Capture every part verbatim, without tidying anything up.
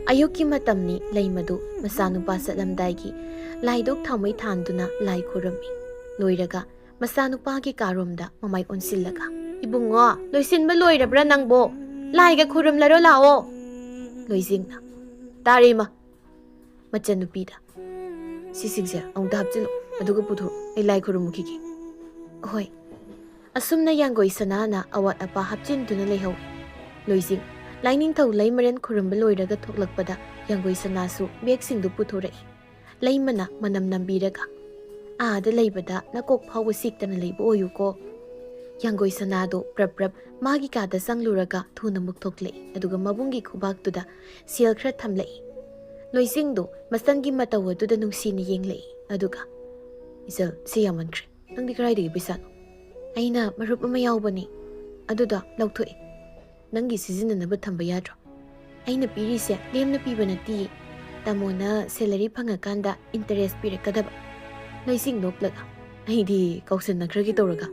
ꯑꯌꯨꯛꯀꯤ ꯃꯇꯝꯅꯤ꯫ ꯂꯩꯃꯗꯨ ꯃꯆꯥꯅꯨꯄꯥ ꯆꯠꯂꯝꯗꯥꯏꯒꯤ ꯂꯥꯏꯗꯨꯛ ꯊꯥꯎꯃꯩ ꯊꯥꯟꯗꯨꯅ ꯂꯥꯏ ꯈꯨꯔꯨꯝꯃꯤ꯫ ꯂꯣꯏꯔꯒ ꯃꯆꯥꯅꯨꯄꯥꯒꯤ ꯀꯥꯔꯣꯝꯗ ꯃꯃꯥꯏ ꯑꯣꯟꯁꯤꯜꯂꯒ, "ꯏꯕꯨꯡꯉꯣ, ꯂꯣꯏꯁꯤꯟꯕ ꯂꯣꯏꯔꯕ꯭ꯔꯥ ꯅꯪꯕꯣ? ꯂꯥꯏꯒ ꯈꯨꯔꯨꯝꯂꯔꯣ ꯂꯥꯛꯑꯣ!" ꯂꯣꯏꯖꯤꯡꯅ, "ꯇꯥꯔꯦ ꯏꯃꯥ!" ꯃꯆꯟꯅꯨꯄꯤꯗ, "ꯁꯤꯁꯤꯡꯁꯦ ꯑꯃꯨꯛꯇ ꯍꯥꯞꯆꯤꯜꯂꯨ, ꯑꯗꯨꯒ ꯄꯨꯊꯣꯔꯛꯎ, ꯑꯩ ꯂꯥꯏ ꯈꯨꯔꯨꯝꯃꯨꯈꯤꯒꯦ꯫" "ꯍꯣꯏ꯫" ꯑꯁꯨꯝꯅ ꯌꯥꯡꯒꯣꯏ ꯁꯅꯥꯅ ꯑꯋꯥꯠ ꯑꯄꯥ ꯍꯥꯞꯆꯤꯟꯗꯨꯅ ꯂꯩꯍꯧꯏ꯫ ꯂꯣꯏꯖꯤꯡ, ꯂꯥꯏꯅꯤꯡꯊꯧ ꯂꯩꯃꯔꯦꯟ ꯈꯨꯔꯨꯝꯕ ꯂꯣꯏꯔꯒ ꯊꯣꯛꯂꯛꯄꯗ ꯌꯥꯡꯒꯣꯏ ꯁꯅꯥꯁꯨ ꯕꯦꯒꯁꯤꯡꯗꯨ ꯄꯨꯊꯣꯔꯛꯏ꯫ ꯂꯩꯃꯅ ꯃꯅꯝ ꯅꯝꯕꯤꯔꯒ, "ꯑꯥꯗ ꯂꯩꯕꯗ ꯅꯀꯣꯛ ꯐꯥꯎꯕ ꯁꯤꯛꯇꯅ ꯂꯩꯕ ꯑꯣꯏꯌꯨꯀꯣ꯫" ꯌꯥꯡꯒꯣꯏ ꯁꯅꯥꯗꯣ ꯄ꯭ꯔꯞ ꯄ꯭ꯔꯞ ꯃꯥꯒꯤ ꯀꯥꯗ ꯆꯪꯂꯨꯔꯒ ꯊꯨꯅ ꯑꯃꯨꯛ ꯊꯣꯛꯂꯛꯏ, ꯑꯗꯨꯒ ꯃꯕꯨꯡꯒꯤ ꯈꯨꯕꯥꯛꯇꯨꯗ ꯁꯦꯜ ꯈꯔ ꯊꯝꯂꯛꯏ꯫ ꯂꯣꯏꯖꯤꯡꯗꯣ ꯃꯆꯟꯒꯤ ꯃꯇꯧ ꯑꯗꯨꯗ ꯅꯨꯡꯁꯤꯅ ꯌꯦꯡꯂꯛꯏ, ꯑꯗꯨꯒ, "ꯏꯆꯜ, ꯁꯤ ꯌꯥꯝꯃꯟꯈ꯭ꯔꯦ꯫ ꯅꯪꯗꯤ ꯀꯗꯥꯏꯗꯒꯤ ꯄꯩꯁꯥꯅꯣ?" "ꯑꯩꯅ ꯃꯔꯨꯞ ꯑꯃ ꯌꯥꯎꯕꯅꯤ, ꯑꯗꯨꯗ ꯂꯧꯊꯣꯛꯏ꯫" "ꯅꯪꯒꯤ ꯁꯤꯖꯤꯟꯅꯅꯕ ꯊꯝꯕ ꯌꯥꯗ꯭ꯔꯣ?" "ꯑꯩꯅ ꯄꯤꯔꯤꯁꯦ ꯂꯦꯝꯅ ꯄꯤꯕ ꯅꯠꯇꯤꯌꯦ꯫ ꯇꯥꯃꯣꯅ salary ꯐꯪꯉꯀꯥꯟꯗ interest ꯄꯤꯔꯛꯀꯗꯕ꯫" ꯂꯣꯏꯖꯤꯡ ꯅꯣꯛꯂꯒ, "ꯑꯩꯗꯤ ꯀꯥꯎꯁꯟꯅꯈ꯭ꯔꯒꯦ ꯇꯧꯔꯒ꯫"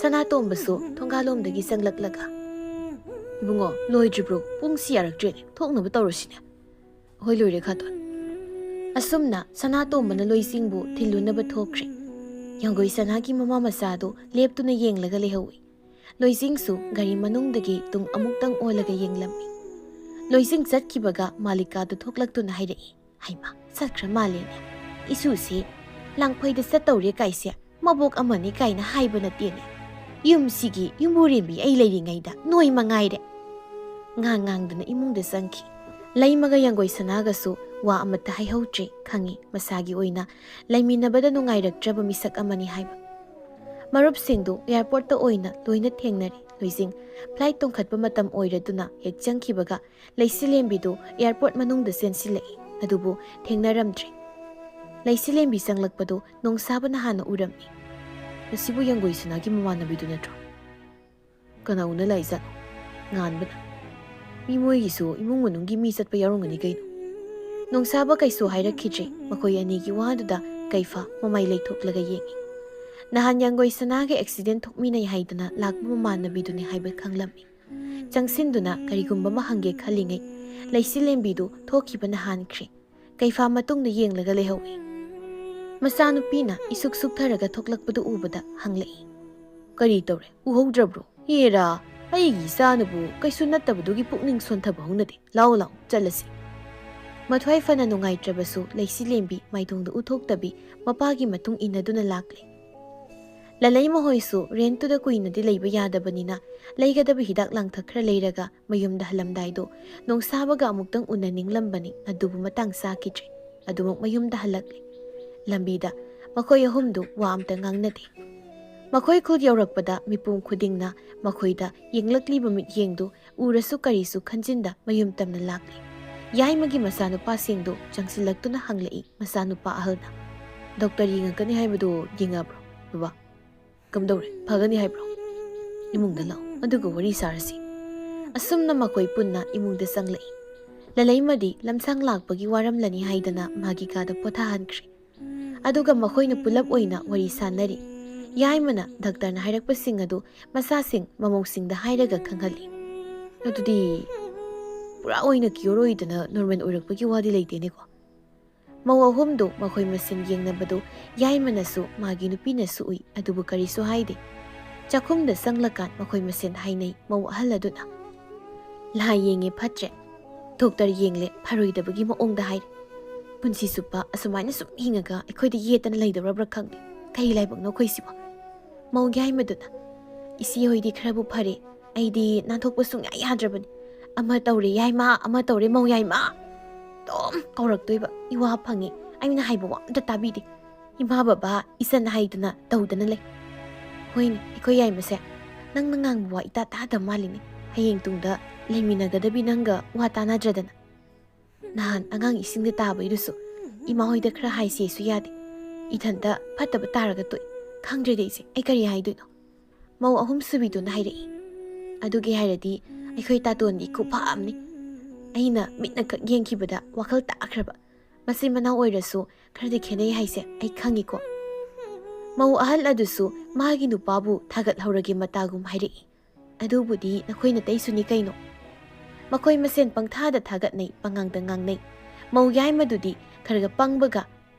ꯁꯅꯥꯇꯣꯝꯕꯁꯨ ꯊꯣꯡꯒꯥꯜꯂꯣꯝꯗꯒꯤ ꯆꯪꯂꯛꯂꯒ, "ꯏꯕꯨꯡꯉꯣ, ꯂꯣꯏꯗ꯭ꯔꯤꯕ꯭ꯔꯣ? ꯄꯨꯡꯁꯤ ꯌꯥꯔꯛꯇ꯭ꯔꯦꯅꯦ, ꯊꯣꯛꯅꯕ ꯇꯧꯔꯁꯤꯅꯦ꯫" "ꯍꯣꯏ, ꯂꯣꯏꯔꯦ, ꯈꯥꯇꯣꯟ꯫" ꯑꯁꯨꯝꯅ ꯁꯅꯥꯇꯣꯝꯕꯅ ꯂꯣꯏꯖꯤꯡꯕꯨ ꯊꯤꯜꯂꯨꯅꯕ ꯊꯣꯛꯈ꯭ꯔꯦ꯫ ꯌꯥꯡꯒꯣꯏ ꯁꯅꯥꯒꯤ ꯃꯃꯥ ꯃꯆꯥꯗꯨ ꯂꯦꯞꯇꯨꯅ ꯌꯦꯡꯂꯒ ꯂꯩꯍꯧꯏ꯫ ꯂꯣꯏꯖꯤꯡꯁꯨ ꯒꯥꯔꯤ ꯃꯅꯨꯡꯗꯒꯤ ꯇꯨꯡ ꯑꯃꯨꯛꯇꯪ ꯑꯣꯜꯂꯒ ꯌꯦꯡꯂꯝꯃꯤ꯫ ꯂꯣꯏꯖꯤꯡ ꯆꯠꯈꯤꯕꯒ ꯃꯥꯂꯤꯀꯥꯗꯨ ꯊꯣꯛꯂꯛꯇꯨꯅ ꯍꯥꯏꯔꯛꯏ, "ꯍꯩꯃꯥ, ꯆꯠꯈ꯭ꯔ ꯃꯥꯜꯂꯦꯅꯦ꯫ ꯏꯁꯨꯁꯦ ꯂꯥꯡꯐꯩꯗ ꯆꯠꯇꯧꯔꯦ ꯀꯥꯏꯁꯦ ꯃꯕꯣꯛ ꯑꯃꯅꯤ ꯀꯥꯏꯅ ꯍꯥꯏꯕ ꯅꯠꯇꯦꯅꯦ꯫ ꯌꯨꯝꯁꯤꯒꯤ ꯌꯨꯝꯕꯨꯔꯦꯝꯕꯤ ꯑꯩ ꯂꯩꯔꯤꯉꯩꯗ ꯅꯣꯏ ꯃꯉꯥꯏꯔꯦ꯫" ꯉꯥꯡ ꯉꯥꯡꯗꯨꯅ ꯏꯃꯨꯡꯗ ꯆꯪꯈꯤ꯫ ꯂꯩꯃꯒ ꯌꯥꯡꯒꯣꯏ ꯁꯅꯥꯒꯁꯨ ꯋꯥ ꯑꯃꯠꯇ ꯍꯥꯏꯍꯧꯗ꯭ꯔꯦ, ꯈꯪꯉꯤ ꯃꯁꯥꯒꯤ ꯑꯣꯏꯅ ꯂꯩꯃꯤꯟꯅꯕꯗ ꯅꯨꯡꯉꯥꯏꯔꯛꯇ꯭ꯔꯕ ꯃꯤꯁꯛ ꯑꯃꯅꯤ ꯍꯥꯏꯕ꯫ ꯃꯔꯨꯞꯁꯤꯡꯗꯨ airportꯇ ꯑꯣꯏꯅ ꯂꯣꯏꯅ ꯊꯦꯡꯅꯔꯦ꯫ ꯂꯣꯏꯖꯤꯡ flight ꯇꯣꯡꯈꯠꯄ ꯃꯇꯝ ꯑꯣꯏꯔꯗꯨꯅ ꯍꯦꯛ ꯆꯪꯈꯤꯕꯒ ꯂꯩꯁꯤꯂꯦꯝꯕꯤꯗꯨ airport ꯃꯅꯨꯡꯗ ꯆꯦꯟꯁꯤꯜꯂꯛꯏ, ꯑꯗꯨꯕꯨ ꯊꯦꯡꯅꯔꯝꯗ꯭ꯔꯦ꯫ ꯂꯩꯁꯤꯂꯦꯝꯕꯤ ꯆꯪꯂꯛꯄꯗꯨ ꯅꯣꯡꯁꯥꯕꯅ ꯍꯥꯟꯅ ꯎꯔꯝꯃꯤ꯫ "ꯃꯁꯤꯕꯨ ꯌꯥꯡꯒꯣꯏ ꯁꯅꯥꯒꯤ ꯃꯃꯥꯟꯅꯕꯤꯗꯨ ꯅꯠꯇ꯭ꯔꯣ?" "ꯀꯅꯥ ꯎꯅ ꯂꯥꯛꯏꯖꯥꯠꯅꯣ?" ꯉꯥꯟꯕꯅ, "ꯃꯤ ꯃꯣꯏꯒꯤꯁꯨ ꯏꯃꯨꯡ ꯃꯅꯨꯡꯒꯤ ꯃꯤ ꯆꯠꯄ ꯌꯥꯎꯔꯝꯒꯅꯤ ꯀꯩꯅꯣ꯫" ꯅꯣꯡꯁꯥꯕ ꯀꯩꯁꯨ ꯍꯥꯏꯔꯛꯈꯤꯗ꯭ꯔꯦ꯫ ꯃꯈꯣꯏ ꯑꯅꯤꯒꯤ ꯋꯥꯗꯨꯗ ꯀꯩꯐꯥ ꯃꯃꯥꯏ ꯂꯩꯊꯣꯛꯂꯒ ꯌꯦꯡꯉꯤ꯫ ꯅꯍꯥꯟ ꯌꯥꯡꯒꯣꯏ ꯁꯅꯥꯒ ꯑꯦꯛꯁꯤꯗꯦꯟ ꯊꯣꯛꯃꯤꯟꯅꯩ ꯍꯥꯏꯗꯅ ꯂꯥꯛꯄ ꯃꯃꯥꯟꯅꯕꯤꯗꯨꯅꯤ ꯍꯥꯏꯕ ꯈꯪꯂꯝꯃꯤ꯫ ꯆꯪꯁꯤꯟꯗꯨꯅ ꯀꯔꯤꯒꯨꯝꯕ ꯑꯃ ꯍꯪꯒꯦ ꯈꯜꯂꯤꯉꯩ, ꯂꯩꯁꯤꯂꯦꯝꯕꯤꯗꯨ ꯊꯣꯛꯈꯤꯕꯅ ꯍꯥꯟꯈ꯭ꯔꯦ꯫ ꯀꯩꯐꯥ ꯃꯇꯨꯡꯗ ꯌꯦꯡꯂꯒ ꯂꯩꯍꯧꯏ꯫ ꯃꯆꯥꯅꯨꯄꯤꯅ ꯏꯁꯨꯛ ꯁꯨꯛꯊꯔꯒ ꯊꯣꯛꯂꯛꯄꯗꯨ ꯎꯕꯗ ꯍꯪꯂꯛꯏ, "ꯀꯔꯤ ꯇꯧꯔꯦ? ꯎꯍꯧꯗ꯭ꯔꯕ꯭ꯔꯣ?" "ꯍꯦꯔꯥ, ꯑꯩꯒꯤ ꯏꯆꯥꯅꯕꯨ ꯀꯩꯁꯨ ꯅꯠꯇꯕꯗꯨꯒꯤ ꯄꯨꯛꯅꯤꯡ ꯁꯣꯟꯊꯕ ꯍꯧꯅꯗꯦ꯫ ꯂꯥꯎ ꯂꯥꯎ, ꯆꯠꯂꯁꯤ꯫" ꯃꯊ꯭ꯋꯥꯏ ꯐꯅ ꯅꯨꯡꯉꯥꯏꯇ꯭ꯔꯕꯁꯨ ꯂꯩꯁꯤꯂꯦꯝꯕꯤ ꯃꯥꯏꯗꯣꯡꯗ ꯎꯠꯊꯣꯛꯇꯕꯤ ꯃꯄꯥꯒꯤ ꯃꯇꯨꯡ ꯏꯟꯅꯗꯨꯅ ꯂꯥꯛꯂꯦ꯫ ꯂꯂꯩ ꯃꯈꯣꯏꯁꯨ ꯔꯦꯟꯠꯇꯨꯗ ꯀꯨꯏꯅꯗꯤ ꯂꯩꯕ ꯌꯥꯗꯕꯅꯤꯅ ꯂꯩꯒꯗꯕ ꯍꯤꯗꯥꯛ ꯂꯥꯡꯊꯛ ꯈꯔ ꯂꯩꯔꯒ ꯃꯌꯨꯝꯗ ꯍꯜꯂꯝꯗꯥꯏꯗꯣ ꯅꯣꯡꯁꯥꯕꯒ ꯑꯃꯨꯛꯇꯪ ꯎꯅꯅꯤꯡꯂꯝꯕꯅꯤ, ꯑꯗꯨꯕꯨ ꯃꯇꯥꯡ ꯆꯥꯈꯤꯗ꯭ꯔꯦ꯫ ꯑꯗꯨꯃꯛ ꯃꯌꯨꯝꯗ ꯍꯜꯂꯛꯂꯦ꯫ ꯂꯝꯕꯤꯗ ꯃꯈꯣꯏ ꯑꯍꯨꯝꯗꯨ ꯋꯥ ꯑꯝꯇ ꯉꯥꯡꯅꯗꯦ꯫ ꯃꯈꯣꯏ ꯈꯨꯜ ꯌꯧꯔꯛꯄꯗ ꯃꯤꯄꯨꯝ ꯈꯨꯗꯤꯡꯅ ꯃꯈꯣꯏꯗ ꯌꯦꯡꯂꯛꯂꯤꯕ ꯃꯤꯠꯌꯦꯡꯗꯨ ꯎꯔꯁꯨ ꯀꯔꯤꯁꯨ ꯈꯟꯖꯤꯟꯗ ꯃꯌꯨꯝ ꯇꯝꯅ ꯂꯥꯛꯂꯦ꯫ ꯌꯥꯏꯃꯒꯤ ꯃꯆꯥꯅꯨꯄꯥꯁꯤꯡꯗꯨ ꯆꯪꯁꯤꯜꯂꯛꯇꯨꯅ ꯍꯪꯂꯛꯏ ꯃꯆꯥꯅꯨꯄꯥ ꯑꯍꯜꯅ, "ꯗꯣꯛꯇꯔ ꯌꯦꯡꯉꯛꯀꯅꯤ ꯍꯥꯏꯕꯗꯨ ꯌꯦꯡꯉꯛꯑꯕ꯭ꯔꯣ, ꯕꯕꯥ? ꯀꯝꯗꯧꯔꯦ? ꯐꯒꯅꯤ ꯍꯥꯏꯕ꯭ꯔꯣ? ꯏꯃꯨꯡꯗ ꯂꯥꯛꯑꯣ, ꯑꯗꯨꯒ ꯋꯥꯔꯤ ꯁꯥꯔꯁꯤ꯫" ꯑꯁꯨꯝꯅ ꯃꯈꯣꯏ ꯄꯨꯟꯅ ꯏꯃꯨꯡꯗ ꯆꯪꯂꯛꯏ꯫ ꯂꯂꯩꯃꯗꯤ ꯂꯝꯁꯥꯡ ꯂꯥꯛꯄꯒꯤ ꯋꯥꯔꯝꯂꯅꯤ ꯍꯥꯏꯗꯅ ꯃꯥꯒꯤ ꯀꯥꯗ ꯄꯣꯊꯥꯍꯟꯈ꯭ꯔꯦ꯫ ꯑꯗꯨꯒ ꯃꯈꯣꯏꯅ ꯄꯨꯂꯞ ꯑꯣꯏꯅ ꯋꯥꯔꯤ ꯁꯥꯟꯅꯔꯤ꯫ ꯌꯥꯏꯃꯅ ꯗꯥꯛꯇꯔꯅ ꯍꯥꯏꯔꯛꯄꯁꯤꯡ ꯑꯗꯨ ꯃꯆꯥꯁꯤꯡ ꯃꯃꯧꯁꯤꯡꯗ ꯍꯥꯏꯔꯒ ꯈꯪꯍꯜꯂꯤ꯫ "ꯑꯗꯨꯗꯤ ꯄꯨꯔꯥ ꯑꯣꯏꯅ ꯀ꯭ꯌꯣꯔ ꯑꯣꯏꯗꯅ ꯅꯣꯔꯃꯦꯜ ꯑꯣꯏꯔꯛꯄꯒꯤ ꯋꯥꯗꯤ ꯂꯩꯇꯦꯅꯦꯀꯣ?" ꯃꯧ ꯑꯍꯨꯝꯗꯨ ꯃꯈꯣꯏ ꯃꯁꯦꯟ ꯌꯦꯡꯅꯕꯗꯨ ꯌꯥꯏꯃꯅꯁꯨ ꯃꯥꯒꯤ ꯅꯨꯄꯤꯅꯁꯨ ꯎꯏ, ꯑꯗꯨꯕꯨ ꯀꯔꯤꯁꯨ ꯍꯥꯏꯗꯦ꯫ ꯆꯥꯛꯈꯨꯝꯗ ꯆꯪꯂꯀꯥꯟ ꯃꯈꯣꯏ ꯃꯁꯦꯟ ꯍꯥꯏꯅꯩ ꯃꯧ ꯑꯍꯜ ꯑꯗꯨꯅ꯫ "ꯂꯥꯏ ꯌꯦꯡꯉꯦ ꯐꯠꯇ꯭ꯔꯦ, ꯗꯣꯛꯇꯔ ꯌꯦꯡꯂꯦ ꯐꯔꯣꯏꯗꯕꯒꯤ ꯃꯑꯣꯡꯗ ꯍꯥꯏꯔꯦ꯫ ꯄꯨꯟꯁꯤ ꯆꯨꯞꯄ ꯑꯁꯨꯃꯥꯏꯅ ꯁꯨꯝ ꯍꯤꯡꯉꯒ ꯑꯩꯈꯣꯏꯗ ꯌꯦꯠꯇꯅ ꯂꯩꯗꯧꯔꯕ꯭ꯔꯥ ꯈꯪꯗꯦ꯫ ꯀꯔꯤ ꯂꯥꯏꯕꯛꯅꯣ ꯑꯩꯈꯣꯏꯁꯤꯕꯣ?" ꯃꯧ ꯌꯥꯏꯃꯗꯨꯅ, "ꯏꯆꯦ ꯍꯣꯏꯗꯤ ꯈꯔꯕꯨ ꯐꯔꯦ, ꯑꯩꯗꯤ ꯅꯥꯟꯊꯣꯛꯄ ꯁꯨꯡꯌꯥ ꯌꯥꯗ꯭ꯔꯕꯅꯤ꯫ ꯑꯃ ꯇꯧꯔꯦ ꯌꯥꯏꯃ, ꯑꯃ ꯇꯧꯔꯦ ꯃꯧ ꯌꯥꯏꯃ꯫ ꯑꯗꯨꯝ ꯀꯧꯔꯛꯇꯣꯏꯕ, ꯏꯋꯥ ꯐꯪꯉꯤ, ꯑꯩꯅ ꯍꯥꯏꯕ ꯋꯥ ꯑꯝꯇ ꯇꯥꯕꯤꯗꯦ꯫ ꯏꯃꯥ ꯕꯕꯥ ꯏꯆꯟ ꯍꯥꯏꯗꯅ ꯇꯧꯗꯅ ꯂꯩ꯫ ꯍꯣꯏꯅꯦ, ꯑꯩꯈꯣꯏ ꯌꯥꯏꯃꯁꯦ, ꯅꯪꯅ ꯉꯥꯡꯕ ꯋꯥ ꯏꯇꯥ ꯇꯥꯗꯕ ꯃꯥꯜꯂꯤꯅꯦ꯫ ꯍꯌꯦꯡ ꯇꯨꯡꯗ ꯂꯩꯃꯤꯟꯅꯒꯗꯕꯤ ꯅꯪꯒ ꯋꯥ ꯇꯥꯅꯗ꯭ꯔꯗꯅ꯫ ꯅꯍꯥꯟ ꯑꯉꯥꯡ ꯏꯁꯤꯡꯗ ꯇꯥꯕꯩꯗꯨꯁꯨ ꯏꯃꯥ ꯍꯣꯏꯗ ꯈꯔ ꯍꯥꯏꯁꯦꯁꯨ ꯌꯥꯗꯦ꯫ ꯏꯊꯟꯇ ꯐꯠꯇꯕ ꯇꯥꯔꯒ ꯇꯣꯛꯏ꯫ ꯈꯪꯗ꯭ꯔꯦꯗ ꯑꯩꯁꯦ, ꯑꯩ ꯀꯔꯤ ꯍꯥꯏꯗꯣꯏꯅꯣ?" ꯃꯧ ꯑꯍꯨꯝ ꯁꯨꯕꯤꯗꯨꯅ ꯍꯥꯏꯔꯛꯏ꯫ "ꯑꯗꯨꯒꯤ ꯍꯥꯏꯔꯗꯤ ꯑꯩꯈꯣꯏ ꯇꯥꯇꯣꯟꯗꯤ ꯈꯨꯐ ꯑꯃꯅꯤ꯫ ꯑꯩꯅ ꯃꯤꯠꯅ ꯈꯛ ꯌꯦꯡꯈꯤꯕꯗ ꯋꯥꯈꯜ ꯇꯥꯈ꯭ꯔꯕ꯫ ꯃꯆꯤꯟ ꯃꯅꯥꯎ ꯑꯣꯏꯔꯁꯨ ꯈꯔꯗꯤ ꯈꯦꯠꯅꯩ ꯍꯥꯏꯁꯦ ꯑꯩ ꯈꯪꯉꯤꯀꯣ꯫ ꯃꯧ ꯑꯍꯜ ꯑꯗꯨꯁꯨ ꯃꯥꯒꯤ ꯅꯨꯄꯥꯕꯨ ꯊꯥꯒꯠꯍꯧꯔꯒꯦ ꯃꯇꯥꯒꯨꯝ ꯍꯥꯏꯔꯛꯏ꯫ "ꯑꯗꯨꯕꯨꯗꯤ ꯅꯈꯣꯏ ꯅꯇꯩꯁꯨꯅꯤ ꯀꯩꯅꯣ꯫ ꯃꯈꯣꯏ ꯃꯁꯦꯟ ꯄꯪꯊꯥꯗ ꯊꯥꯒꯠꯅꯩ, ꯄꯉꯥꯡꯗ ꯉꯥꯡꯅꯩ꯫ ꯃꯧ ꯌꯥꯏꯃꯗꯨꯗꯤ ꯈꯔꯒ ꯄꯪꯕꯒ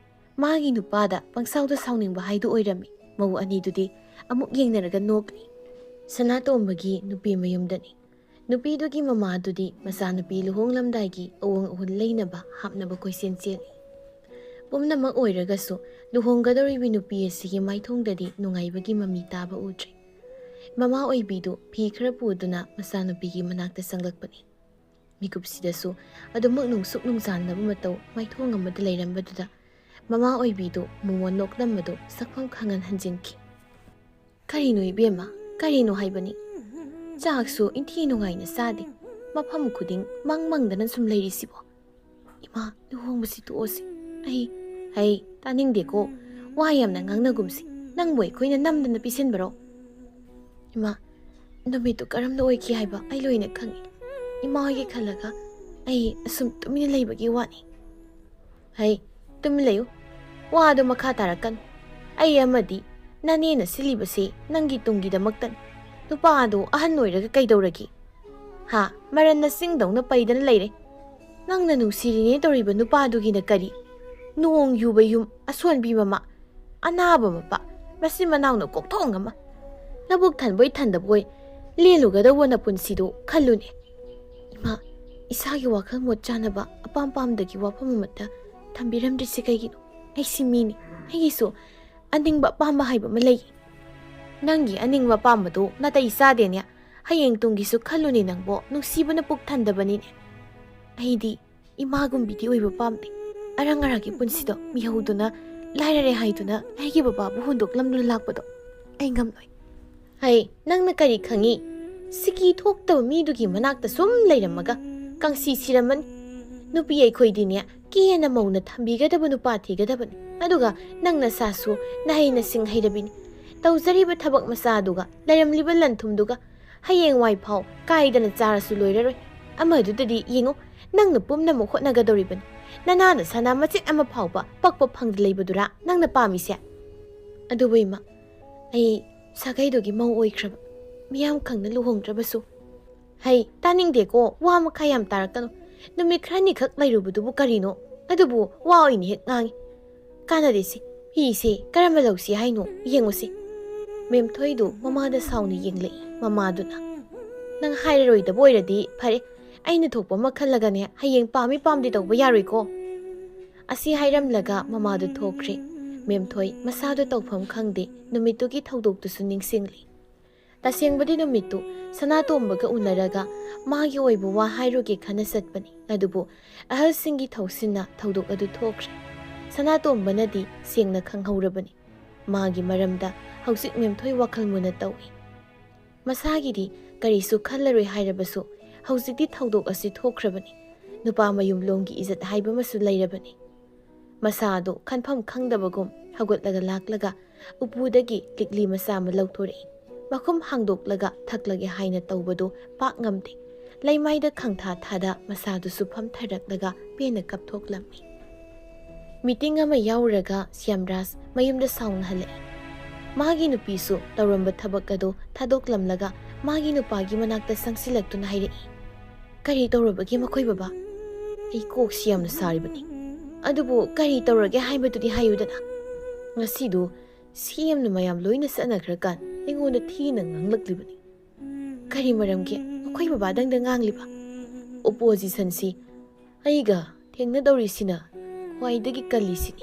ꯃꯥꯒꯤ ꯅꯨꯄꯥꯗ ꯄꯪꯁꯥꯎꯗ ꯁꯥꯎꯅꯤꯡꯕ ꯍꯥꯏꯗꯨ ꯑꯣꯏꯔꯝꯃꯤ꯫ ꯃꯧ ꯑꯅꯤꯗꯨꯗꯤ ꯑꯃꯨꯛ ꯌꯦꯡꯅꯔꯒ ꯅꯣꯛꯂꯤ꯫ ꯁꯅꯥꯇꯣꯝꯕꯒꯤ ꯅꯨꯄꯤ ꯃꯌꯨꯝꯗꯅꯤ꯫ ꯅꯨꯄꯤꯗꯨꯒꯤ ꯃꯃꯥꯗꯨꯗꯤ ꯃꯆꯥꯅꯨꯄꯤ ꯂꯨꯍꯣꯡꯂꯝꯗꯥꯏꯒꯤ ꯑꯋꯣꯡ ꯑꯍꯨꯜ ꯂꯩꯅꯕ ꯍꯥꯞꯅꯕ ꯀꯣꯏꯆꯦꯟ ꯆꯦꯜꯂꯤ꯫ ꯄꯨꯝꯅꯃꯛ ꯑꯣꯏꯔꯒꯁꯨ ꯂꯨꯍꯣꯡꯒꯗꯧꯔꯤꯕꯤ ꯅꯨꯄꯤ ꯑꯁꯤꯒꯤ ꯃꯥꯏꯊꯣꯡꯗꯗꯤ ꯅꯨꯡꯉꯥꯏꯕꯒꯤ ꯃꯃꯤ ꯇꯥꯕ ꯎꯗ꯭ꯔꯤ꯫ ꯃꯃꯥ ꯑꯣꯏꯕꯤꯗꯨ ꯐꯤ ꯈꯔ ꯄꯨꯗꯨꯅ ꯃꯆꯥꯅꯨꯄꯤꯒꯤ ꯃꯅꯥꯛꯇ ꯆꯪꯂꯛꯄꯅꯤ꯫ ꯃꯤꯀꯨꯞꯁꯤꯗꯁꯨ ꯑꯗꯨꯃꯛ ꯅꯨꯡꯁꯨꯛ ꯅꯨꯡꯖꯥꯟꯅꯕ ꯃꯇꯧ ꯃꯥꯏꯊꯣꯡ ꯑꯃꯗ ꯂꯩꯔꯝꯕꯗꯨꯗ ꯃꯃꯥ ꯑꯣꯏꯕꯤꯗꯨ ꯃꯣꯃꯣꯟ ꯅꯣꯛꯂꯝꯕꯗꯨ ꯁꯛꯐꯝ ꯈꯪꯍꯟ ꯍꯟꯖꯤꯟꯈꯤ꯫ "ꯀꯔꯤꯅꯣ ꯏꯕꯦꯝꯃ, ꯀꯔꯤꯅꯣ ꯍꯥꯏꯕꯅꯤ? ꯆꯥꯛꯁꯨ ꯏꯟꯊꯤ ꯅꯨꯡꯉꯥꯏꯅ ꯆꯥꯗꯦ, ꯃꯐꯝ ꯈꯨꯗꯤꯡ ꯃꯪ ꯃꯪꯗꯅ ꯁꯨꯝ ꯂꯩꯔꯤꯁꯤꯕꯣ? ꯏꯃꯥ, ꯂꯨꯍꯣꯡꯕꯁꯤ ꯇꯣꯛꯑꯁꯤ꯫ ꯑꯩ, ꯑꯩ ꯇꯥꯅꯤꯡꯗꯦꯀꯣ, ꯋꯥ ꯌꯥꯝꯅ ꯉꯥꯡꯅꯒꯨꯝꯁꯤ꯫ ꯅꯪꯕꯨ ꯑꯩꯈꯣꯏꯅ ꯅꯝꯗꯅ ꯄꯤꯁꯤꯟꯕꯔꯣ?" "ꯏꯃꯥ, ꯅꯨꯃꯤꯠꯇꯨ ꯀꯔꯝꯅ ꯑꯣꯏꯈꯤ ꯍꯥꯏꯕ ꯑꯩ ꯂꯣꯏꯅ ꯈꯪꯏ꯫ ꯏꯃꯥ ꯍꯣꯏꯒꯤ ꯈꯜꯂꯒ ꯑꯩ ꯑꯁꯨꯝ ꯇꯨꯃꯤꯟꯅ ꯂꯩꯕꯒꯤ ꯋꯥꯅꯤ꯫" "ꯍꯩ, ꯇꯨꯃꯤꯟ ꯂꯩꯌꯨ꯫ ꯋꯥꯗꯣ ꯃꯈꯥ ꯇꯥꯔꯛꯀꯅꯨ꯫ ꯑꯩ ꯑꯃꯗꯤ ꯅꯅꯦꯅ ꯁꯤꯜꯂꯤꯕꯁꯦ ꯅꯪꯒꯤ ꯇꯨꯡꯒꯤꯗꯃꯛꯇꯅꯤ꯫ ꯅꯨꯄꯥꯗꯣ ꯑꯍꯟ ꯑꯣꯏꯔꯒ ꯀꯩꯗꯧꯔꯒꯦ? ꯍꯥ, ꯃꯔꯟꯅ ꯆꯤꯡꯗꯧꯅ ꯄꯩꯗꯅ ꯂꯩꯔꯦ꯫ ꯅꯪꯅ ꯅꯨꯡꯁꯤꯔꯤꯅꯦ ꯇꯧꯔꯤꯕ ꯅꯨꯄꯥꯗꯨꯒꯤꯅ ꯀꯔꯤ? ꯅꯣꯡ ꯌꯨꯕ ꯌꯨꯝ, ꯑꯁꯣꯟꯕꯤ ꯃꯃꯥ, ꯑꯅꯥꯕ ꯃꯄꯥ, ꯃꯆꯤꯟ ꯃꯅꯥꯎꯅ ꯀꯣꯛꯊꯣꯡ ꯑꯃ꯫ ꯅꯕꯨꯛ ꯊꯟꯕꯣꯏ ꯊꯟꯗꯕꯣꯏ ꯂꯦꯜꯂꯨꯒꯗꯧꯕ ꯅꯄꯨꯟꯁꯤꯗꯣ ꯈꯜꯂꯨꯅꯦ꯫" "ꯏꯃꯥ, ꯏꯁꯥꯒꯤ ꯋꯥꯈꯜ ꯃꯣꯠ ꯆꯥꯅꯕ ꯑꯄꯥꯝ ꯄꯥꯝꯗꯒꯤ ꯋꯥꯐꯝ ꯑꯃꯠꯇ ꯊꯝꯕꯤꯔꯝꯗ꯭ꯔꯤꯁꯤ ꯀꯩꯒꯤꯅꯣ? ꯑꯩꯁꯤ ꯃꯤꯅꯤ, ꯑꯩꯒꯤꯁꯨ ꯑꯅꯤꯡꯕ ꯑꯄꯥꯝꯕ ꯍꯥꯏꯕ ꯑꯃ ꯂꯩ꯫" "ꯅꯪꯒꯤ ꯑꯅꯤꯡꯕ ꯑꯄꯥꯝꯕꯗꯣ ꯅꯥꯇꯩ ꯆꯥꯗꯦꯅꯦ꯫ ꯍꯌꯦꯡ ꯇꯨꯡꯒꯤꯁꯨ ꯈꯜꯂꯨꯅꯦ ꯅꯪꯕꯣ, ꯅꯨꯡꯁꯤꯕꯅ ꯄꯨꯛ ꯊꯟꯗꯕꯅꯤꯅꯦ꯫ ꯑꯩꯗꯤ ꯏꯃꯥꯒꯨꯝꯕꯤꯗꯤ ꯑꯣꯏꯕ ꯄꯥꯝꯗꯦ꯫ ꯑꯔꯪ ꯑꯔꯥꯛꯀꯤ ꯄꯨꯟꯁꯤꯗꯣ ꯃꯤꯍꯧꯗꯨꯅ ꯂꯥꯏꯔꯔꯦ ꯍꯥꯏꯗꯨꯅ ꯑꯩꯒꯤ ꯕꯕꯥꯕꯨ ꯍꯨꯟꯗꯣꯛꯂꯝꯗꯨꯅ ꯂꯥꯛꯄꯗꯣ ꯑꯩ ꯉꯝꯂꯣꯏ꯫" "ꯍꯩ, ꯅꯪꯅ ꯀꯔꯤ ꯈꯪꯉꯤ? ꯁꯤꯀꯤ ꯊꯣꯛꯇꯕ ꯃꯤꯗꯨꯒꯤ ꯃꯅꯥꯛꯇ ꯁꯨꯝ ꯂꯩꯔꯝꯃꯒ ꯀꯥꯡꯁꯤ ꯁꯤꯔꯝꯃꯅꯤ꯫ ꯅꯨꯄꯤ ꯑꯩꯈꯣꯏꯗꯤꯅꯦ ꯀꯦꯅ ꯃꯧꯅ ꯊꯝꯕꯤꯒꯗꯕ ꯅꯨꯄꯥ ꯊꯤꯒꯗꯕꯅꯤ꯫ ꯑꯗꯨꯒ ꯅꯪ ꯅꯁꯥꯁꯨ ꯅꯍꯩ ꯅꯁꯤꯡ ꯍꯩꯔꯕꯤꯅꯤ꯫ ꯇꯧꯖꯔꯤꯕ ꯊꯕꯛ ꯃꯆꯥꯗꯨꯒ ꯂꯩꯔꯝꯂꯤꯕ ꯂꯟ ꯊꯨꯝꯗꯨꯒ ꯍꯌꯦꯡꯋꯥꯏ ꯐꯥꯎ ꯀꯥꯏꯗꯅ ꯆꯥꯔꯁꯨ ꯂꯣꯏꯔꯔꯣꯏ꯫ ꯑꯃꯗꯨꯗꯗꯤ ꯌꯦꯡꯉꯨ, ꯅꯪꯅ ꯄꯨꯝꯅꯃꯛ ꯍꯣꯠꯅꯒꯗꯧꯔꯤꯕꯅꯤ꯫ ꯅꯅꯥꯗ ꯁꯅꯥ ꯃꯆꯦꯠ ꯑꯃ ꯐꯥꯎꯕ ꯄꯛꯄ ꯐꯪꯗ ꯂꯩꯕꯗꯨꯔꯥ ꯅꯪꯅ ꯄꯥꯝꯃꯤꯁꯦ?" ꯑꯗꯨꯕꯨ ꯏꯃꯥ, ꯑꯩ ꯁꯥꯒꯩꯗꯨꯒꯤ ꯃꯧ ꯑꯣꯏꯈ꯭ꯔꯕ, ꯃꯤꯌꯥꯝ ꯈꯪꯅ ꯂꯨꯍꯣꯡꯗ꯭ꯔꯕꯁꯨ꯫ ꯍꯩ, ꯇꯥꯅꯤꯡꯗꯦꯀꯣ, ꯋꯥ ꯃꯈꯥ ꯌꯥꯝ ꯇꯥꯔꯛꯀꯅꯨ꯫ ꯅꯨꯃꯤꯠ ꯈꯔꯅꯤꯈꯛ ꯂꯩꯔꯨꯕꯗꯨꯕꯨ ꯀꯔꯤꯅꯣ? ꯑꯗꯨꯕꯨ ꯋꯥ ꯑꯣꯏꯅ ꯍꯦꯛ ꯉꯥꯡꯉꯤ꯫ ꯀꯥꯟꯅꯗꯦꯁꯦ, ꯐꯤꯁꯦ ꯀꯔꯝꯕ ꯂꯧꯁꯤ ꯍꯥꯏꯅꯣ ꯌꯦꯡꯉꯨꯁꯦ꯫ ꯃꯦꯝꯊꯣꯏꯗꯨ ꯃꯃꯥꯗ ꯁꯥꯎꯅ ꯌꯦꯡꯂꯛꯏ꯫ ꯃꯃꯥꯗꯨꯅ, "ꯅꯪ ꯍꯥꯏꯔꯔꯣꯏꯗꯕ ꯑꯣꯏꯔꯗꯤ ꯐꯔꯦ, ꯑꯩꯅ ꯊꯣꯛꯄ ꯑꯃ ꯈꯜꯂꯒꯅꯦ, ꯍꯌꯦꯡ ꯄꯥꯝꯃꯤ ꯄꯥꯝꯗꯦ ꯇꯧꯕ ꯌꯥꯔꯣꯏꯀꯣ?" ꯑꯁꯤ ꯍꯥꯏꯔꯝꯂꯒ ꯃꯃꯥꯗꯨ ꯊꯣꯛꯈ꯭ꯔꯦ꯫ ꯃꯦꯝꯊꯣꯏ ꯃꯁꯥꯗꯨ ꯇꯧꯐꯝ ꯈꯪꯗꯦ, ꯅꯨꯃꯤꯠꯇꯨꯒꯤ ꯊꯧꯗꯣꯛꯇꯨꯁꯨ ꯅꯤꯡꯁꯤꯡꯂꯤ꯫ ꯇꯁꯦꯡꯕꯗꯤ ꯅꯨꯃꯤꯠꯇꯨ ꯁꯅꯥꯇꯣꯝꯕꯒ ꯎꯅꯔꯒ ꯃꯥꯒꯤ ꯑꯣꯏꯕ ꯋꯥ ꯍꯥꯏꯔꯨꯒꯦ ꯈꯟꯅ ꯆꯠꯄꯅꯤ꯫ ꯑꯗꯨꯕꯨ ꯑꯍꯜꯁꯤꯡꯒꯤ ꯊꯧꯁꯤꯟꯅ ꯊꯧꯗꯣꯛ ꯑꯗꯨ ꯊꯣꯛꯈ꯭ꯔꯦ꯫ ꯁꯅꯥꯇꯣꯝꯕꯅꯗꯤ ꯁꯦꯡꯅ ꯈꯪꯍꯧꯔꯕꯅꯤ꯫ ꯃꯥꯒꯤ ꯃꯔꯝꯗ ꯍꯧꯖꯤꯛ ꯃꯦꯝꯊꯣꯏ ꯋꯥꯈꯜ ꯃꯨꯟꯅ ꯇꯧꯏ꯫ ꯃꯁꯥꯒꯤꯗꯤ ꯀꯔꯤꯁꯨ ꯈꯜꯂꯔꯣꯏ ꯍꯥꯏꯔꯕꯁꯨ, ꯍꯧꯖꯤꯛꯇꯤ ꯊꯧꯗꯣꯛ ꯑꯁꯤ ꯊꯣꯛꯈ꯭ꯔꯕꯅꯤ꯫ ꯅꯨꯄꯥ ꯃꯌꯨꯝꯂꯣꯝꯒꯤ ꯏꯖꯠ ꯍꯥꯏꯕ ꯑꯃꯁꯨ ꯂꯩꯔꯕꯅꯤ꯫ ꯃꯁꯥꯗꯨ ꯈꯟꯐꯝ ꯈꯪꯗꯕꯒꯨꯝ ꯍꯧꯒꯠꯂꯒ ꯂꯥꯛꯂꯒ ꯎꯄꯨꯗꯒꯤ ꯂꯤꯛꯂꯤ ꯃꯆꯥ ꯑꯃ ꯂꯧꯊꯣꯔꯛꯏ꯫ ꯃꯈꯨꯝ ꯍꯥꯡꯗꯣꯛꯂꯒ ꯊꯛꯂꯒꯦ ꯍꯥꯏꯅ ꯇꯧꯕꯗꯨ ꯄꯥꯛ ꯉꯝꯗꯦ꯫ ꯂꯩꯃꯥꯏꯗ ꯈꯪꯊꯥ ꯊꯥꯗ ꯃꯁꯥꯗꯨꯁꯨ ꯐꯝꯊꯔꯛꯂꯒ ꯄꯦꯟꯅ ꯀꯞꯊꯣꯛꯂꯝꯃꯤ꯫ ꯃꯤꯇꯤꯡ ꯑꯃ ꯌꯥꯎꯔꯒ ꯁ꯭ꯌꯥꯝꯔꯥꯖ ꯃꯌꯨꯝꯗ ꯁꯥꯎꯅ ꯍꯜꯂꯛꯏ꯫ ꯃꯥꯒꯤ ꯅꯨꯄꯤꯁꯨ ꯇꯧꯔꯝꯕ ꯊꯕꯛ ꯑꯗꯨ ꯊꯥꯗꯣꯛꯂꯝꯂꯒ ꯃꯥꯒꯤ ꯅꯨꯄꯥꯒꯤ ꯃꯅꯥꯛꯇ ꯆꯪꯁꯤꯜꯂꯛꯇꯨꯅ ꯍꯥꯏꯔꯛꯏ, "ꯀꯔꯤ ꯇꯧꯔꯕꯒꯦ ꯃꯈꯣꯏ ꯕꯕꯥ? ꯑꯩ ꯀꯣꯛꯁꯤ ꯌꯥꯝꯅ ꯁꯥꯔꯤꯕꯅꯤ꯫ ꯑꯗꯨꯕꯨ ꯀꯔꯤ ꯇꯧꯔꯒꯦ ꯍꯥꯏꯕꯗꯨꯗꯤ ꯍꯥꯏꯌꯨꯗꯅ꯫ ꯉꯁꯤꯗꯨ ꯁꯤ ꯌꯥꯝꯅ ꯃꯌꯥꯝ ꯂꯣꯏꯅ ꯆꯠꯅꯈ꯭ꯔꯀꯥꯟ ꯑꯩꯉꯣꯟꯗ ꯊꯤꯅ ꯉꯥꯡꯂꯛꯂꯤꯕꯅꯤ꯫ ꯀꯔꯤ ꯃꯔꯝꯒꯤ ꯃꯈꯣꯏ ꯕꯕꯥꯗꯪꯗ ꯉꯥꯡꯂꯤꯕ? ꯑꯣꯄꯣꯖꯤꯁꯟꯁꯤ ꯑꯩꯒ ꯊꯦꯡꯅꯗꯧꯔꯤꯁꯤꯅ ꯈ꯭ꯋꯥꯏꯗꯒꯤ ꯀꯜꯂꯤꯁꯤꯅꯤ꯫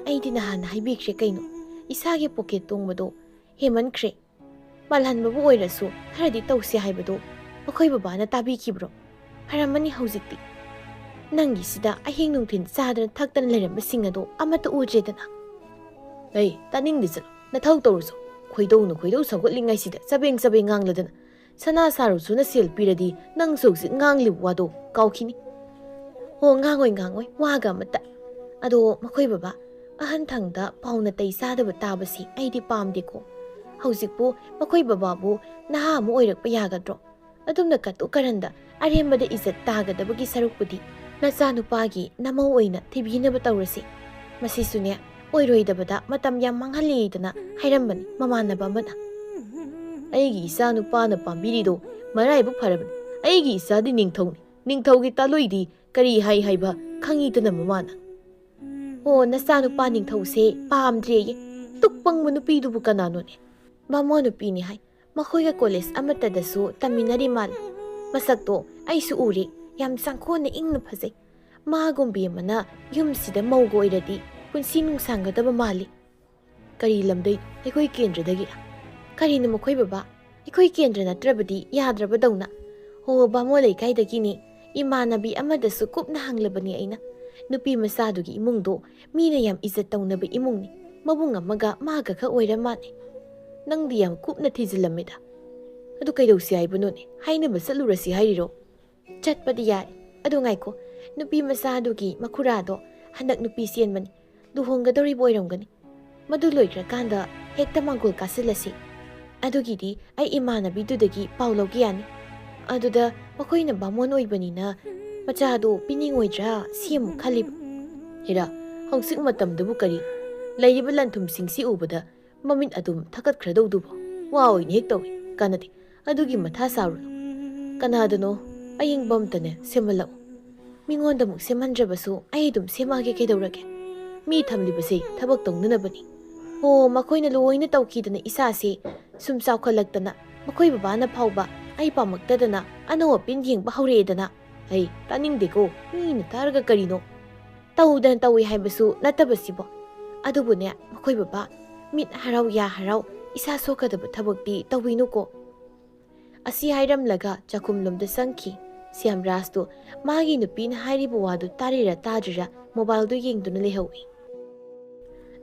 ꯑꯩꯗꯤ ꯅꯍꯥꯟ ꯍꯥꯏꯕꯤꯈ꯭ꯔꯦ ꯀꯩꯅꯣ, ꯏꯁꯥꯒꯤ ꯄꯣꯀꯦꯠ ꯇꯣꯡꯕꯗꯣ ꯍꯦꯟꯃꯟꯈ꯭ꯔꯦ꯫ ꯃꯥꯜꯍꯟꯕꯕꯨ ꯑꯣꯏꯔꯁꯨ ꯈꯔꯗꯤ ꯇꯧꯁꯦ ꯍꯥꯏꯕꯗꯣ ꯃꯈꯣꯏ ꯕꯕꯥꯅ ꯇꯥꯕꯤꯈꯤꯕ꯭ꯔꯣ? ꯐꯔꯝꯃꯅꯤ ꯍꯧꯖꯤꯛꯇꯤ꯫ ꯅꯪꯒꯤꯁꯤꯗ ꯑꯍꯤꯡ ꯅꯨꯡꯊꯤꯜ ꯆꯥꯗꯅ ꯊꯛꯇꯅ ꯂꯩꯔꯝꯕꯁꯤꯡ ꯑꯗꯣ ꯑꯃꯠꯇ ꯎꯗ꯭ꯔꯦꯗꯅ꯫" "ꯑꯩ ꯇꯥꯅꯤꯡꯗꯦ, ꯆꯠꯂꯣ, ꯅꯊꯧ ꯇꯧꯔꯨꯆꯣ꯫ ꯈꯣꯏꯗꯧꯅ ꯈꯣꯏꯗꯧ ꯁꯧꯒꯠꯂꯤꯉꯩꯁꯤꯗ ꯆꯕꯦꯡ ꯆꯕꯦꯡ ꯉꯥꯡꯂꯗꯅ꯫ ꯁꯅꯥ ꯁꯥꯔꯨꯆꯣꯅ ꯁꯦꯜ ꯄꯤꯔꯗꯤ ꯅꯪꯁꯨ ꯍꯧꯖꯤꯛ ꯉꯥꯡꯂꯤꯕ ꯋꯥꯗꯣ ꯀꯥꯎꯈꯤꯅꯤ꯫" "ꯍꯣ, ꯉꯥꯡꯉꯣꯏ, ꯉꯥꯡꯉꯣꯏ, ꯋꯥꯒ ꯑꯃꯠꯇ꯫ ꯑꯗꯣ ꯃꯈꯣꯏ ꯕꯕꯥ, ꯑꯍꯟ ꯊꯪꯗ ꯄꯥꯎ ꯅꯥꯇꯩ ꯆꯥꯗꯕ ꯇꯥꯕꯁꯤ ꯑꯩꯗꯤ ꯄꯥꯝꯗꯦꯀꯣ꯫ ꯍꯧꯖꯤꯛꯄꯨ ꯃꯈꯣꯏ ꯕꯕꯥꯕꯨ ꯅꯍꯥ ꯑꯃ ꯑꯣꯏꯔꯛꯄ ꯌꯥꯒꯗ꯭ꯔꯣ? ꯑꯗꯨꯝꯅ ꯀꯇꯨ ꯀꯔꯟꯗ ꯑꯔꯦꯝꯕꯗ ꯏꯖꯠ ꯇꯥꯒꯗꯕꯒꯤ ꯁꯔꯨꯛꯄꯨꯗꯤ ꯅꯆꯥꯅꯨꯄꯥꯒꯤ ꯅꯃꯧ ꯑꯣꯏꯅ ꯊꯤꯕꯤꯅꯕ ꯇꯧꯔꯁꯤ꯫ ꯃꯁꯤꯁꯨꯅꯦ, ꯑꯣꯏꯔꯣꯏꯗꯕꯗ ꯃꯇꯝ ꯌꯥꯝ ꯃꯥꯡꯍꯜꯂꯤꯗꯅ ꯍꯥꯏꯔꯝꯕꯅꯤ ꯃꯃꯥꯟꯅꯕ ꯑꯃꯅ꯫ "ꯑꯩꯒꯤ ꯏꯆꯥ ꯅꯨꯄꯥꯅ ꯄꯥꯝꯕꯤꯔꯤꯗꯣ ꯃꯔꯥꯏꯕꯛ ꯐꯔꯕꯅꯤ꯫ ꯑꯩꯒꯤ ꯏꯆꯥꯗꯤ ꯅꯤꯡꯊꯧꯅꯤ, ꯅꯤꯡꯊꯧꯒꯤ ꯇꯥꯂꯣꯏꯗꯤ ꯀꯔꯤ ꯍꯥꯏ ꯍꯥꯏꯕ ꯈꯪꯉꯤꯗꯅ ꯃꯃꯥꯅ꯫" "ꯑꯣ, ꯅꯆꯥꯅꯨꯄꯥ ꯅꯤꯡꯊꯧꯁꯦ ꯄꯥꯝꯗ꯭ꯔꯦꯌꯦ꯫ ꯇꯨꯛ ꯄꯪꯕ ꯅꯨꯄꯤꯗꯨꯕꯨ ꯀꯅꯥꯅꯣꯅꯦ? ꯕꯥꯃꯣꯟ ꯅꯨꯄꯤꯅꯤ ꯍꯥꯏ꯫ ꯃꯈꯣꯏꯒ ꯀꯣꯂꯦꯖ ꯑꯃꯠꯇꯗꯁꯨ ꯇꯝꯃꯤꯟꯅꯔꯤ ꯃꯥꯜꯂꯦ꯫ ꯃꯁꯛꯇꯣ ꯑꯩꯁꯨ ꯎꯔꯦ꯫ ꯌꯥꯝ ꯆꯪꯈꯣꯟꯅ ꯏꯪꯅ ꯐꯖꯩ꯫ ꯃꯥꯒꯨꯝꯕꯤ ꯑꯃꯅ ꯌꯨꯝꯁꯤꯗ ꯃꯧꯒ ꯑꯣꯏꯔꯗꯤ ꯄꯨꯟꯁꯤ ꯅꯨꯡꯁꯥꯡꯒꯗꯕ ꯃꯥꯜꯂꯤ꯫" "ꯀꯔꯤ ꯂꯝꯗꯩ? ꯑꯩꯈꯣꯏ ꯀꯦꯟꯗ꯭ꯔꯗꯒꯤꯔꯥ?" "ꯀꯔꯤꯅꯣ ꯃꯈꯣꯏ ꯕꯕꯥ? ꯑꯩꯈꯣꯏ ꯀꯦꯟꯗ꯭ꯔ ꯅꯠꯇ꯭ꯔꯕꯗꯤ ꯌꯥꯗ꯭ꯔꯕꯗꯧꯅ꯫ ꯍꯣ, ꯕꯥꯃꯣꯟ ꯂꯩꯀꯥꯏꯗꯒꯤꯅꯤ꯫ ꯏꯃꯥꯟꯅꯕꯤ ꯑꯃꯗꯁꯨ ꯀꯨꯞꯅ ꯍꯪꯂꯕꯅꯤ ꯑꯩꯅ꯫ ꯅꯨꯄꯤ ꯃꯆꯥꯗꯨꯒꯤ ꯏꯃꯨꯡꯗꯣ ꯃꯤꯅ ꯌꯥꯝ ꯏꯖꯠ ꯇꯧꯅꯕ ꯏꯃꯨꯡꯅꯤ꯫ ꯃꯕꯨꯡ ꯑꯃꯒ ꯃꯥꯒ ꯈꯛ ꯑꯣꯏꯔ ꯃꯥꯜꯂꯦ꯫ ꯅꯪꯗꯤ ꯌꯥꯝ ꯀꯨꯞꯅ ꯊꯤꯖꯤꯜꯂꯝꯃꯤꯗ꯫ ꯑꯗꯨ ꯀꯩꯗꯧꯁꯤ ꯍꯥꯏꯕꯅꯣꯅꯦ? ꯍꯥꯏꯅꯕ ꯆꯠꯂꯨꯔꯁꯤ ꯍꯥꯏꯔꯤꯔꯣ?" "ꯆꯠꯄꯗꯤ ꯌꯥꯏ꯫ ꯑꯗꯨ ꯉꯥꯏꯈꯣ, ꯅꯨꯄꯤ ꯃꯆꯥꯗꯨꯒꯤ ꯃꯈꯨꯔꯥꯗꯣ ꯍꯟꯗꯛ ꯅꯨꯄꯤ ꯆꯦꯟꯕꯅꯤ꯫ ꯂꯨꯍꯣꯡꯒꯗꯧꯔꯤꯕ ꯑꯣꯏꯔꯝꯒꯅꯤ꯫ ꯃꯗꯨ ꯂꯣꯏꯈ꯭ꯔꯀꯥꯟꯗ ꯍꯦꯛꯇ ꯃꯥꯡꯒꯣꯜ ꯀꯥꯁꯤꯜꯂꯁꯤ꯫ ꯑꯗꯨꯒꯤꯗꯤ ꯑꯩ ꯏꯃꯥꯟꯅꯕꯤꯗꯨꯗꯒꯤ ꯄꯥꯎ ꯂꯧꯒꯦ ꯌꯥꯅꯤ꯫ ꯑꯗꯨꯗ ꯃꯈꯣꯏꯅ ꯕꯥꯃꯣꯟ ꯑꯣꯏꯕꯅꯤꯅ ꯃꯆꯥꯗꯣ ꯄꯤꯅꯤꯡꯉꯣꯏꯗ꯭ꯔꯥ ꯁꯤ ꯑꯃꯨꯛ ꯈꯜꯂꯤꯕ꯫" "ꯍꯦꯔꯥ, ꯍꯧꯖꯤꯛ ꯃꯇꯝꯗꯕꯨ ꯀꯔꯤ? ꯂꯩꯔꯤꯕ ꯂꯟꯊꯨꯝꯁꯤꯡꯁꯤ ꯎꯕꯗ ꯃꯃꯤꯠ ꯑꯗꯨꯝ ꯊꯛꯀꯠꯈ꯭ꯔꯗꯧꯗꯨꯕꯨ ꯋꯥ ꯑꯣꯏꯅ ꯍꯦꯛ ꯇꯧꯏ꯫ ꯀꯥꯟꯅꯗꯦ꯫ ꯑꯗꯨꯒꯤ ꯃꯊꯥ ꯁꯥꯔꯨꯅꯨ꯫ ꯀꯅꯥꯗꯅꯣ ꯑꯌꯤꯡꯕ ꯑꯝꯇꯅꯦ ꯁꯦꯝꯍꯜꯂꯛꯎ꯫ ꯃꯤꯉꯣꯟꯗ ꯑꯃꯨꯛ ꯁꯦꯝꯍꯟꯗ꯭ꯔꯕꯁꯨ ꯑꯩ ꯑꯗꯨꯝ ꯁꯦꯝꯃꯛꯑꯒꯦ ꯀꯩꯗꯧꯔꯒꯦ? ꯃꯤ ꯊꯝꯂꯤꯕꯁꯦ ꯊꯕꯛ ꯇꯧꯅꯅꯕꯅꯤ꯫ ꯍꯣ, ꯃꯈꯣꯏꯅ ꯂꯣꯏꯅ ꯇꯧꯈꯤꯗꯅ ꯏꯁꯥꯁꯦ ꯁꯨꯝ ꯆꯥꯎꯈꯠꯂꯛꯇꯅ ꯃꯈꯣꯏ ꯕꯕꯥꯅ ꯐꯥꯎꯕ ꯑꯩ ꯄꯥꯝꯃꯛꯇꯗꯅ ꯑꯅꯧ ꯑꯄꯤꯟ ꯌꯦꯡꯕ ꯍꯧꯔꯛꯑꯦꯗꯅ꯫ ꯑꯩ ꯇꯥꯅꯤꯡꯗꯦꯀꯣ, ꯃꯤꯅ ꯇꯥꯔꯒ ꯀꯔꯤꯅꯣ? ꯇꯧꯗꯅ ꯇꯧꯏ ꯍꯥꯏꯕꯁꯨ ꯅꯠꯇꯕꯁꯤꯕꯣ꯫ ꯑꯗꯨꯕꯨꯅꯦ, ꯃꯈꯣꯏ ꯕꯕꯥ, ꯃꯤꯠ ꯍꯔꯥꯎ ꯌꯥ ꯍꯔꯥꯎ ꯏꯁꯥ ꯁꯣꯛꯀꯗꯕ ꯊꯕꯛꯇꯤ ꯇꯧꯕꯤꯅꯨꯀꯣ꯫" ꯑꯁꯤ ꯍꯥꯏꯔꯝꯂꯒ ꯆꯥꯛꯈꯨꯝꯂꯣꯝꯗ ꯆꯪꯈꯤ꯫ ꯁ꯭ꯌꯥꯝꯔꯥꯖꯇꯨ ꯃꯥꯒꯤ ꯅꯨꯄꯤꯅ ꯍꯥꯏꯔꯤꯕ ꯋꯥꯗꯨ ꯇꯥꯔꯤꯔꯥ ꯇꯥꯗ꯭ꯔꯤꯔꯥ ꯃꯣꯕꯥꯏꯜꯗꯨ ꯌꯦꯡꯗꯨꯅ ꯂꯩꯍꯧꯏ꯫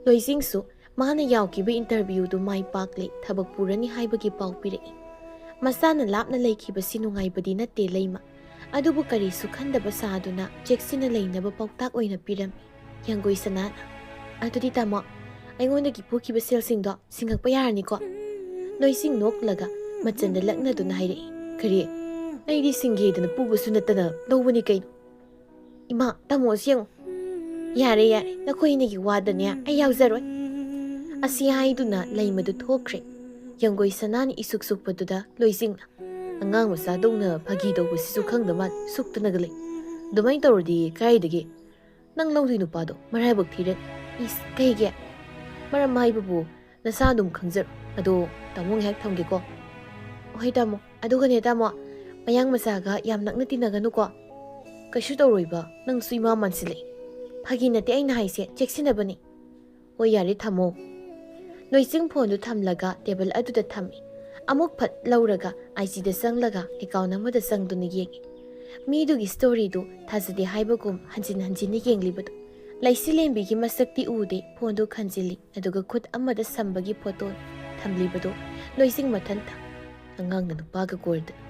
ꯂꯣꯏꯁꯤꯡꯁꯨ ꯃꯥꯅ ꯌꯥꯎꯈꯤꯕ ꯏꯟꯇꯔꯚ꯭ꯌꯨꯗꯨ ꯃꯥꯏ ꯄꯥꯛꯂꯦ, ꯊꯕꯛ ꯄꯨꯔꯅꯤ ꯍꯥꯏꯕꯒꯤ ꯄꯥꯎ ꯄꯤꯔꯛꯏ꯫ ꯃꯆꯥꯅ ꯂꯥꯞꯅ ꯂꯩꯈꯤꯕꯁꯤ ꯅꯨꯡꯉꯥꯏꯕꯗꯤ ꯅꯠꯇꯦ ꯂꯩꯃ, ꯑꯗꯨꯕꯨ ꯀꯔꯤꯁꯨ ꯈꯟꯗꯕ ꯁꯥꯗꯨꯅ ꯆꯦꯛꯁꯤꯟꯅ ꯂꯩꯅꯕ ꯄꯥꯎꯇꯥꯛ ꯑꯣꯏꯅ ꯄꯤꯔꯝꯃꯤ ꯌꯥꯡꯒꯣꯏ ꯁꯅꯥꯅ꯫ "ꯑꯗꯨꯗꯤ ꯇꯥꯃꯣ, ꯑꯩꯉꯣꯟꯗꯒꯤ ꯄꯨꯈꯤꯕ ꯁꯦꯜꯁꯤꯡꯗꯣ ꯁꯤꯡꯉꯛꯄ ꯌꯥꯔꯅꯤꯀꯣ?" ꯂꯣꯏꯁꯤꯡ ꯅꯣꯛꯂꯒ ꯃꯆꯟꯗ ꯂꯛꯅꯗꯨꯅ ꯍꯥꯏꯔꯛꯏ꯫ "ꯀꯔꯤ? ꯑꯩꯗꯤ ꯁꯤꯡꯒꯦꯗꯅ ꯄꯨꯕꯁꯨ ꯅꯠꯇꯅ ꯂꯧꯕꯅꯤ ꯀꯩꯅꯣ꯫ ꯏꯃꯥ, ꯇꯥꯃꯣꯁꯤ ꯌꯦꯡꯉꯨ꯫ "ꯌꯥꯔꯦ, ꯌꯥꯔꯦ, ꯅꯈꯣꯏ ꯑꯅꯤꯒꯤ ꯋꯥꯗꯅꯦ ꯑꯩ ꯌꯥꯎꯖꯔꯣꯏ"꯫ ꯑꯁꯤ ꯍꯥꯏꯗꯨꯅ ꯂꯩꯃꯗꯨ ꯊꯣꯛꯈ꯭ꯔꯦ꯫ ꯌꯥꯡꯒꯣꯏ ꯁꯅꯥꯅ ꯏꯁꯨꯛ ꯁꯨꯛꯄꯗꯨꯗ ꯂꯣꯏꯖꯤꯡꯅ, "ꯑꯉꯥꯡ ꯃꯆꯥꯗꯧꯅ ꯐꯥꯒꯤ ꯇꯧꯕꯁꯤꯁꯨ ꯈꯪꯗ ꯃꯥꯜ ꯁꯨꯛꯇꯅꯒ ꯂꯩ꯫ ꯑꯗꯨꯃꯥꯏꯅ ꯇꯧꯔꯗꯤ ꯀꯥꯏꯗꯒꯤ? ꯅꯪ ꯂꯧꯗꯣꯏ ꯅꯨꯄꯥꯗꯣ ꯃꯔꯥꯏꯕꯛ ꯊꯤꯔꯦ꯫ ꯏꯁ, ꯀꯩꯒꯤ? ꯃꯔꯝ ꯍꯥꯏꯕꯕꯨ ꯅꯁꯥ ꯑꯗꯨꯝ ꯈꯪꯖꯔꯣ꯫ ꯑꯗꯣ ꯇꯥꯃꯣ ꯉꯥꯏꯍꯥꯛ ꯊꯝꯒꯦꯀꯣ"꯫ "ꯍꯣꯏ ꯇꯥꯃꯣ꯫ ꯑꯗꯨꯒꯅꯦ ꯇꯥꯃꯣ, ꯃꯌꯥꯡ ꯃꯆꯥꯒ ꯌꯥꯝ ꯅꯛꯅ ꯇꯤꯟꯅꯒꯅꯨꯀꯣ꯫ ꯀꯩꯁꯨ ꯇꯧꯔꯣꯏꯕ, ꯅꯪꯁꯨ ꯏꯃꯥ ꯃꯥꯟꯁꯤꯜꯂꯛꯏ"꯫ "ꯐꯥꯒꯤ ꯅꯠꯇꯦ ꯑꯩꯅ ꯍꯥꯏꯁꯦ, ꯆꯦꯛꯁꯤꯟꯅꯕꯅꯤ"꯫ "ꯍꯣꯏ ꯌꯥꯔꯦ, ꯊꯝꯃꯣ"꯫ ꯂꯣꯏꯆꯤꯡ ꯐꯣꯟꯗꯨ ꯊꯝꯂꯒ ꯇꯦꯕꯜ ꯑꯗꯨꯗ ꯊꯝꯃꯤ꯫ ꯑꯃꯨꯛ ꯐꯠ ꯂꯧꯔꯒ ꯑꯥꯏ ꯖꯤꯗ ꯆꯪꯂꯒ ꯑꯦꯀꯥꯎꯟ ꯑꯃꯗ ꯆꯪꯗꯨꯅ ꯌꯦꯡꯉꯤ꯫ ꯃꯤꯗꯨꯒꯤ ꯁ꯭ꯇꯣꯔꯤꯗꯨ ꯊꯥꯖꯗꯦ ꯍꯥꯏꯕꯒꯨꯝ ꯍꯟꯖꯤꯟ ꯍꯟꯖꯤꯟꯅ ꯌꯦꯡꯂꯤꯕꯗꯨ꯫ ꯂꯩꯁꯤꯂꯦꯝꯕꯤꯒꯤ ꯃꯁꯛꯇꯤ ꯎꯗꯦ, ꯐꯣꯟꯗꯨ ꯈꯟꯖꯤꯜꯂꯤ, ꯑꯗꯨꯒ ꯈꯨꯠ ꯑꯃꯗ ꯁꯝꯕꯒꯤ ꯐꯣꯇꯣ ꯊꯝꯂꯤꯕꯗꯨ ꯂꯣꯏꯆꯤꯡ ꯃꯊꯟꯇ꯫ "ꯑꯉꯥꯡꯅ ꯅꯨꯄꯥꯒ ꯀꯣꯏꯔꯗꯅ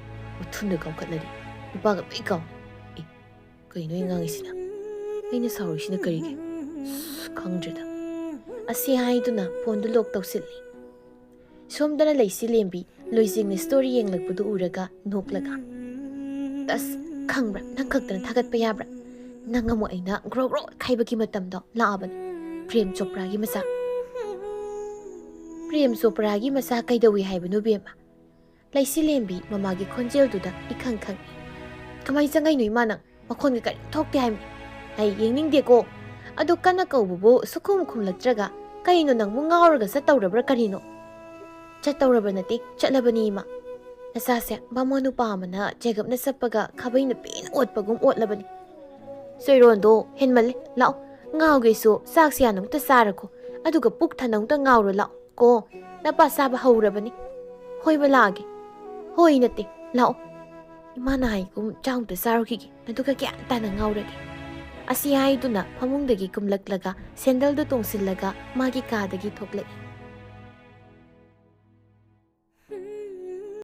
ꯎꯊꯨꯟꯗ ꯀꯥꯎꯈꯠꯂꯗꯤ ꯅꯨꯄꯥꯒ ꯂꯣꯏ ꯀꯥꯎ꯫ ꯑꯦ, ꯀꯩꯅꯣ ꯑꯩ ꯉꯥꯡꯉꯤꯁꯤꯅ? ꯑꯩꯅ ꯁꯥꯎꯔꯤꯁꯤꯅ ꯀꯔꯤꯒꯤ? ꯑꯁ, ꯈꯪꯗ꯭ꯔꯦꯗ"꯫ ꯑꯁꯤ ꯍꯥꯏꯗꯨꯅ ꯐꯣꯟꯗꯨ ꯂꯣꯛ ꯇꯧꯁꯤꯜꯂꯤ꯫ ꯁꯣꯝꯗꯅ ꯂꯩꯁꯤꯂꯦꯝꯕꯤ ꯂꯣꯏꯖꯤꯡꯅ ꯁ꯭ꯇꯣꯔꯤ ꯌꯦꯡꯂꯛꯄꯗꯨ ꯎꯔꯒ ꯅꯣꯛꯂꯒ, "ꯑꯁ, ꯈꯪꯕ꯭ꯔꯥ, ꯅꯪ ꯈꯛꯇꯅ ꯊꯥꯒꯠꯄ ꯌꯥꯕ꯭ꯔꯥ? ꯅꯪ ꯑꯃꯨꯛ ꯑꯩꯅ ꯒ꯭ꯔꯣ ꯒ꯭ꯔꯣ ꯈꯥꯏꯕꯒꯤ ꯃꯇꯝꯗꯣ ꯂꯥꯛꯑꯕꯅꯤ, ꯄ꯭ꯔꯦꯝ ꯆꯣꯄ꯭ꯔꯥꯒꯤ ꯃꯆꯥ"꯫ "ꯄ꯭ꯔꯦꯝ ꯆꯣꯄ꯭ꯔꯥꯒꯤ ꯃꯆꯥ ꯀꯩꯗꯧꯏ ꯍꯥꯏꯕꯅꯣ, ꯕꯦꯝꯃ?" ꯂꯩꯁꯤꯂꯦꯝꯕꯤ ꯃꯃꯥꯒꯤ ꯈꯣꯟꯖꯦꯜꯗꯨꯗ ꯏꯈꯪ ꯈꯪꯏ꯫ "ꯀꯃꯥꯏ ꯆꯪꯉꯛꯏꯅꯣ ꯏꯃꯥ ꯅꯪ? ꯃꯈꯣꯟꯒ ꯀꯔꯤꯝ ꯊꯣꯛꯇꯦ ꯍꯥꯏꯕꯅꯤ꯫ ꯑꯩ ꯌꯦꯡꯅꯤꯡꯗꯦꯀꯣ꯫ ꯑꯗꯨ ꯀꯟꯅ ꯀꯧꯕꯕꯨ ꯁꯨꯈꯨꯝ ꯈꯨꯝꯂꯛꯇ꯭ꯔꯒ ꯀꯩꯅꯣ ꯅꯪꯕꯨ ꯉꯥꯎꯔꯒ ꯆꯠꯇꯧꯔꯕ꯭ꯔꯥ ꯀꯔꯤꯅꯣ?" "ꯆꯠꯇꯧꯔꯕ ꯅꯠꯇꯦ, ꯆꯠꯂꯕꯅꯤ ꯏꯃꯥ꯫ ꯅꯆꯥꯁꯦ ꯕꯥꯃꯣꯟ ꯅꯨꯄꯥ ꯑꯃꯅ ꯆꯦꯒꯞꯅ ꯆꯞꯄꯒ ꯈꯥꯕꯩꯅ ꯄꯦꯟꯅ ꯑꯣꯠꯄꯒꯨꯝ ꯑꯣꯠꯂꯕꯅꯤ꯫ ꯆꯣꯏꯔꯣꯟꯗꯣ ꯍꯦꯟꯃꯜꯂꯦ꯫ ꯂꯥꯛꯑꯣ, ꯉꯥꯎꯒꯦꯁꯨ ꯆꯥꯛꯁꯦ ꯍꯥꯟꯅ ꯑꯃꯨꯛꯇ ꯆꯥꯔꯈꯣ꯫ ꯑꯗꯨꯒ ꯄꯨꯛ ꯊꯟꯅ ꯑꯃꯨꯛꯇ ꯉꯥꯎꯔꯣ ꯂꯥꯛꯑꯣ꯫ ꯀꯣ, ꯅꯄꯥ ꯆꯥꯕ ꯍꯧꯔꯕꯅꯤ꯫ ꯍꯣꯏꯕ, ꯂꯥꯛꯑꯒꯦ꯫ ꯍꯣꯏ ꯅꯠꯇꯦ, ꯂꯥꯛꯑꯣ꯫ ꯏꯃꯥꯅ ꯍꯥꯏꯒꯨꯝ ꯆꯥꯛ ꯑꯃꯨꯛꯇ ꯆꯥꯔꯨꯈꯤꯒꯦ, ꯑꯗꯨꯒ ꯒ꯭ꯌꯥꯟ ꯇꯥꯅ ꯉꯥꯎꯔꯒꯦ"꯫ ꯑꯁꯤ ꯍꯥꯏꯗꯨꯅ ꯐꯃꯨꯡꯗꯒꯤ ꯀꯨꯝꯂꯛꯂꯒ ꯁꯦꯟꯗꯜꯗꯨ ꯇꯣꯡꯁꯤꯜꯂꯒ ꯃꯥꯒꯤ ꯀꯥꯗꯒꯤ ꯊꯣꯛꯂꯛꯏ꯫